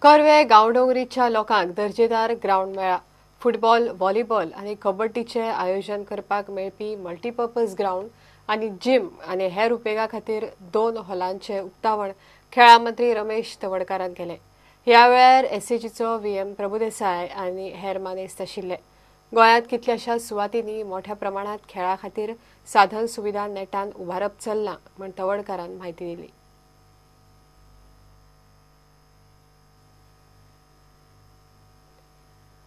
कर्वे गांवडोंगरीच्या लोकांक दर्जेदार ग्रावंड मेळ्ळा. फुटबॉल, व्हॉलीबॉल आनी कबड्डीचें आयोजन करपाक मेळपी मल्टीपर्पज ग्रावंड आनी जिम आनी हेर उपेगा खातीर 2 हॉलांचें उक्तावण खेळां मंत्री रमेश तवडकारान केलें. ह्या वेळार एसएजीचो व्ही.एम. प्रभुदेसाय आनी हेर मानेस्त आशिल्ले. गोंयांत कितल्याशाच सुवातींनी मोठ्या प्रमाणांत खेळा खातीर साधन सुविधा नेटान उबारप चल्लां म्हूण तवडकारान म्हायती दिली.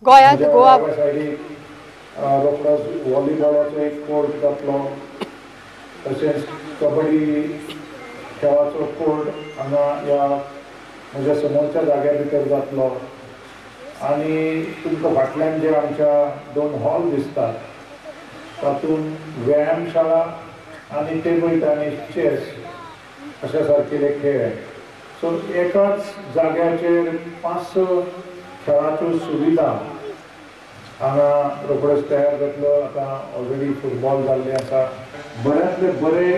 गोंयांत गोवा रोखडोच व्हॉलीबॉलाचो एक कोर्ट जातलो, तशेंच कबड्डी खेळाचो कोर्ट हांगा ह्या म्हज्या समोरच्या जाग्या भितर जातलो. आनी तुमकां फाटल्यान जे आमच्या 2 हॉल दिसतात तातूंत व्यायामशाळा आनी टेबल टेनीस, चेस अशा सारकिले खेळ. सो एकाच जाग्याचेर 5-6 खेळाच्यो सुविधा हांगा रोखडोच तयार जातलो. आतां ऑलरेडी फुटबॉल जाल्ले आसा. बऱ्यांतले बरे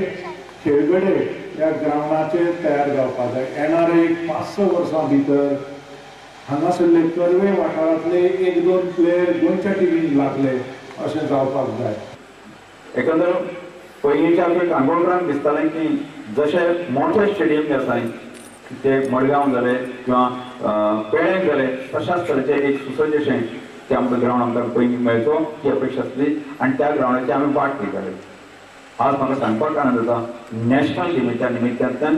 खेळगडे ह्या ग्रावंडाचेर तयार जावपाक जाय. येणारे एक 5-6 वर्सां भितर हांगासरले कर्वे वाठारांतले 1-2 प्लेयर गोंयच्या टिमीन लागले अशें जावपाक जाय. एकंदर पयलींच्या आमच्या काणकोणकारांक दिसतालें की जशे मोठे स्टेडियम जे आसा ते मडगांव जाले किंवा पेडण्यां जाले तशाच तरेचें एक सुसज्ज अशें ते आमकां ग्रावंड आमकां पयलीं मेळचो ही अपेक्षा आसली आनी त्या ग्रावंडाची आमी वाट पळयताले. आज म्हाका सांगपाक आनंद जाता नॅशनल गेमीच्या निमित्तांतल्यान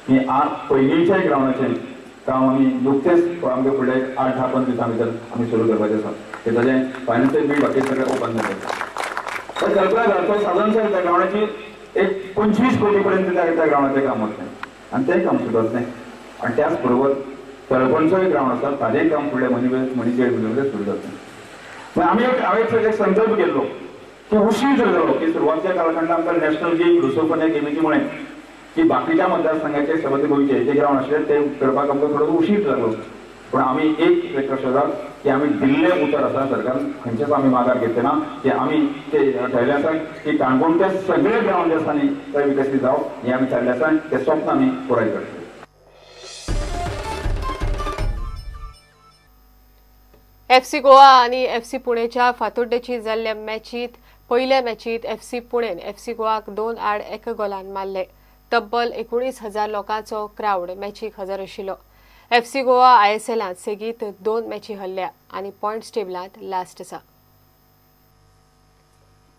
की आज पयलींच्या ग्रावंडाचें काम आमी नुकतेंच आमगे फुडले 8-10-15 दिसां भितर आमी सुरू करपाचें आसा. ताचें फायनान्शियल बील बाकी सगळें ओपन जालें. तर कल्पना करा तो साधारण त्या ग्रावंडाची एक 25 कोटी पर्यंत त्या ग्रावंडाचें काम वतलें आनी तें काम सुरू जातलें. आनी त्याच बरोबर तळपणचोय ग्रावंड आसा ताजेंय काम फुडले म्हयने भितर सुरू जातलें. मागीर आमी हांवें एक संकल्प केल्लो की उशीर जर जालो की सुरवातीच्या कालखंडात आमकां नॅशनल गेम लुसोफोनिया गेमीची म्हळें की बाकीच्या मतदारसंघाचे सबंद गोंयचे जे ग्रावंड आशिल्ले ते करपाक आमकां थोडो उशीर लागलो. पूण आमी एक लक्षात की आमी दिल्लें उतर आसा सरकारान खंयचेच आमी माघार घेतले ना की आमी ते ठरयलें आसा की काणकोणच्या सगळे ग्रावंड जे आसा न्ही ते विकसीत जावप हें आमी थारलें आसा. तें स्वप्न आमी पुराय करतले. एफसी गोवा आनी एफसी पुणेच्या फातोड्डेची जाल्ल्या मॅचीत पयल्या मॅचीत एफसी पुणेन एफसी गोवाक 2-1 गोलान मारले. तब्बल 19,000 लोकांचो क्रावड मॅचीक हजर आशिल्लो. एफसी गोवा आयएसएलांत सेगीत 2 मॅची हरल्या आनी पॉयंट्स टेबलांत लास्ट आसा.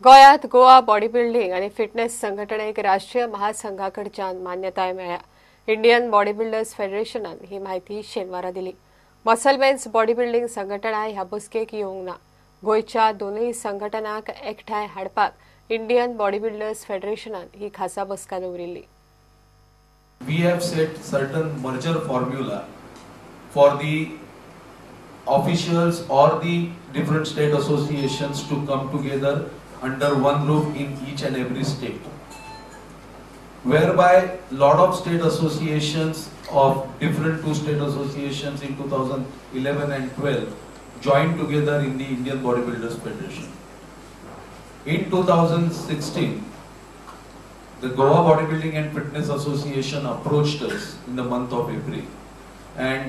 गोंयांत गोवा बॉडी बिल्डींग आनी फिटनेस संघटणेक राष्ट्रीय महासंघा कडच्यान मान्यताय मेळ्ळ्या. इंडियन बॉडी बिल्डर्स फेडरेशनान ही म्हायती शेनवारा दिली. मसलमॅन्स बॉडी बिल्डींग संघटणा ह्या बसकेक येवंक ना. गोंयच्या दोनूय संघटनांक एकठांय हाडपाक इंडियन बॉडी बिल्डर्स फेडरेशनान ही खासा बसका दवरिल्ली. We have set certain merger formula for the officials or the different state associations to come together under one roof in each and every state, whereby lot of state associations of different 2 state associations in 2011 and 12 joined together in the Indian Bodybuilders Federation. In 2016, the Goa Bodybuilding and Fitness Association approached us in the month of April, and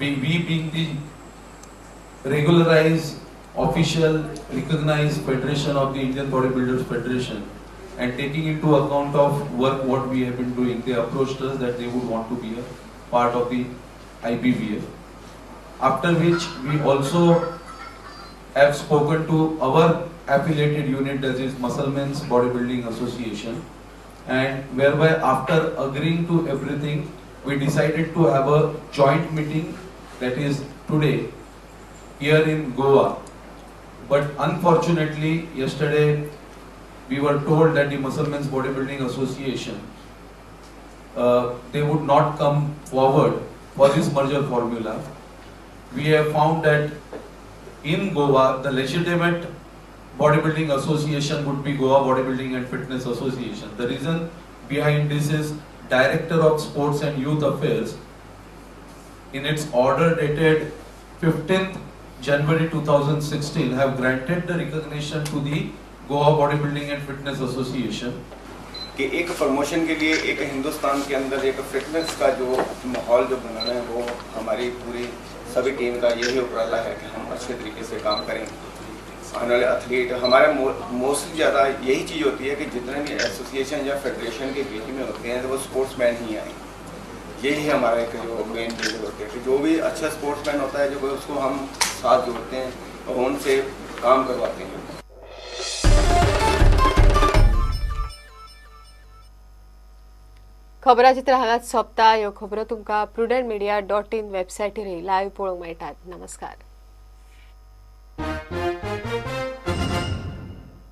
we being the regularized, official, recognized federation of the Indian Bodybuilders Federation, and taking into account of work what we have been doing, they approached us that they would want to be a part of the IBBF. After which we also have spoken to our affiliated unit, that is Musclemen's Bodybuilding Association, and whereby after agreeing to everything, we decided to have a joint meeting, that is today here in Goa. But unfortunately yesterday we were told that the Musclemen's Bodybuilding Association, they would not come forward for this merger formula. We have found that in Goa the legitimate bodybuilding association would be Goa Bodybuilding and Fitness Association. The reason behind this is Director of Sports and Youth Affairs, in its order dated 15th January 2016, have granted the recognition to the Goa Bodybuilding and Fitness Association. कि एक promotion K लिए एक Hindustan K अंदर एक fitness का जो माहौल जो बनाना है वो हमारी पूरी सभी टीम का यही उपराला है कि हम अच्छे तरीके से काम करें। आने वाले एथलीट हमारे मोस्टली ज़्यादा यही चीज़ होती है कि जितने भी एसोसिएशन या फेडरेशन के बीच में होते हैं तो वो स्पोर्ट्समैन ही आए। यही हमारा एक जो मेन चीज़ होती है कि जो भी अच्छा स्पोर्ट्समैन होता है जो उसको हम साथ जोड़ते हैं और उनसे काम करवाते हैं। खबराचित्र हांगाच सोंपता। ह्यो खबरो तुमकां prudentmedia.in वेबसायटीर लायव्ह पळोवंक मेळटात। नमस्कार।